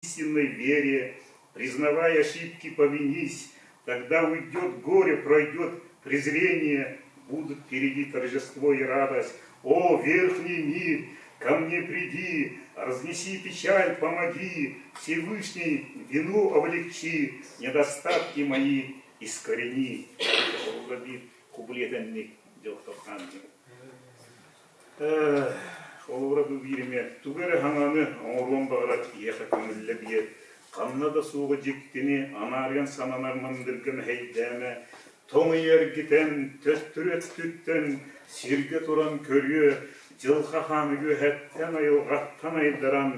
Истинной вере, признавай ошибки, повинись, тогда уйдет горе, пройдет презрение, будут впереди торжество и радость. О, верхний мир, ко мне приди, разнеси печаль, помоги, Всевышний, вину облегчи, недостатки мои искорени. Кублетенник Холобура бу бииримэ тугу эрэ хаҥаны оҥоруон баҕарар киһиэхэ көҥүллэ биэр, ханна да суоҕу дьиктини анаарыан сананар мындырга мэһэйдээмэ, тоҥ ыйы эргитэн, төттөрү өттүттэн сиргэ туран көрүө, дьылҕа хаан үөһэттэн айылҕаттан айдаран,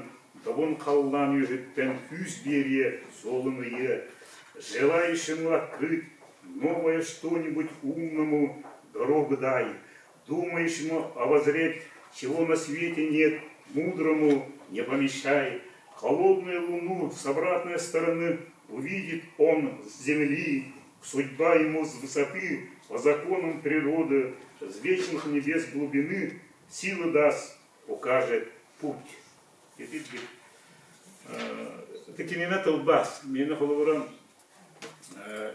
добун халлаан үөһүттэн күүс биэриэ, суолун ыйыа. Желающему открыть новое что-нибудь умному дорогу дай, Думающему обозреть, чего на свете нет, мудрому не помешай. Холодную луну с обратной стороны увидит он с земли, судьба ему с высоты, по законам природы, с вечных небес глубины силы даст, укажет путь. Ити кинини тылбаас. Миэнэ холобура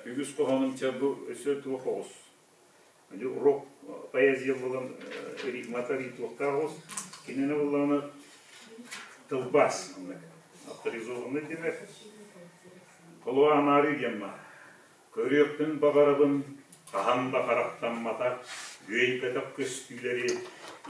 үгүс хоһоонум чэ бу өссө туох оҕус Рок поэзия буолан ритмата ритуохтаах оҕус. Кинини буллаҕына тылбаас авторизованный диэнэр. Холуба анаарыы диэн баар. Көрүөхпүн баҕарабын, хаһан да харахтамматах, үөйбэтэх көстүүлэри,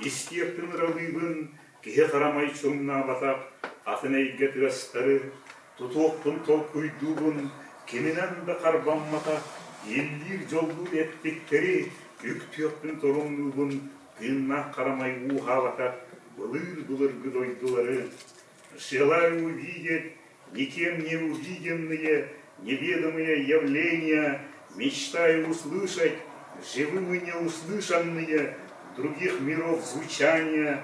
истиэхпин ыралыыбын, киһи харамай чуҥнаабатах атын эйгэ тыастары, Тутуохпун толкуйдуубун, киминэн да харбамматах, иллиир-дьоллуур эттиктэри үктүөхпүн торумнуубун, тыыннаах харамай ууһаабатах былыыр-былыргы дойдулары. Желаю увидеть никем не увиденные, неведомые явления, мечтаю услышать живым и неуслышанные других миров звучания,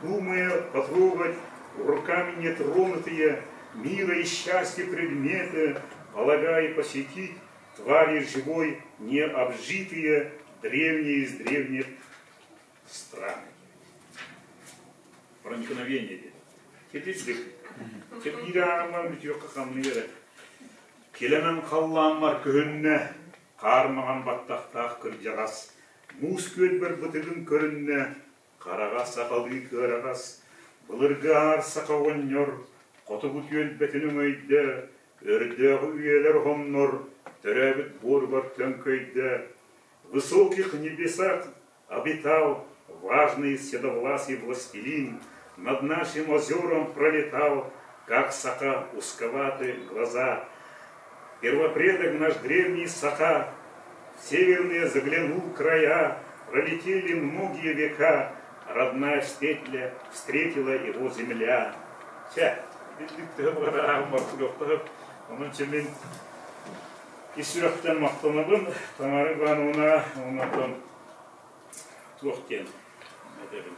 думая потрогать руками нетронутые мира и счастья предметы, полагая посетить твари живой необжитые древние из древних стран. Проникновение диэн. Кэтитдик. Кэпиирааҕыман бүтүөххэ хамныы эрэ. Килэмэн халлааммар көһүннэ, хаар маҥан баттахтаах кырдьаҕас, муус күөлбэр бытыгын көрүннэ, Хараҕа сахалыы кыараҕас, былыргы аар саха оҕонньор хотугу түөлбэтин өҥөйдө, өрдөөҕү үйэлэр оһоннор төрөөбүт буоругар төҥкөйдө. Высоких небесах обитал важный седовласый властелин, над нашим озером пролетал, как саха узковаты глаза. Первопредок наш древний саха в северные заглянул края, пролетели многие века, родная встретила, встретила его земля. Чэ, Онон мин ис сүрэхтэн махтанабын Тамара Ивановна, онтон туох диэн этэбин.